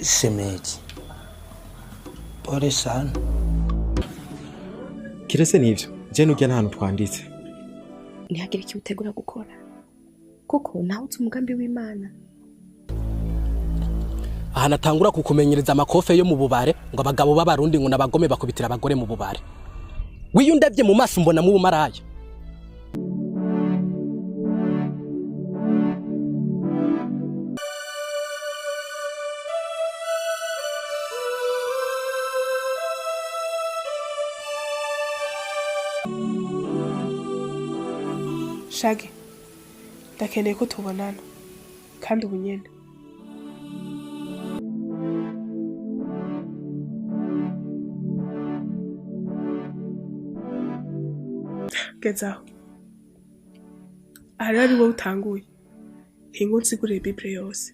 Shemeji, pole sana. Kirese nivyo, je nurya nta hantu twanditse. Ntihagire icyo utegura gukora kuko nawe uzi umugambi w'Imana. Ahantu atangura kukumenyereza amakofe yo mu bubare, ngo abagabo b'Abarundi ngo nabagome bakubitira abagore mu bubare. Wiyo ndabye mu maso mbona mu bumaraya. Shage, ndakeneye ko tubonana kandi ubu nyene. Gezaho aha rero ari wowe utanguye, ntingo nsigurire Bible yose.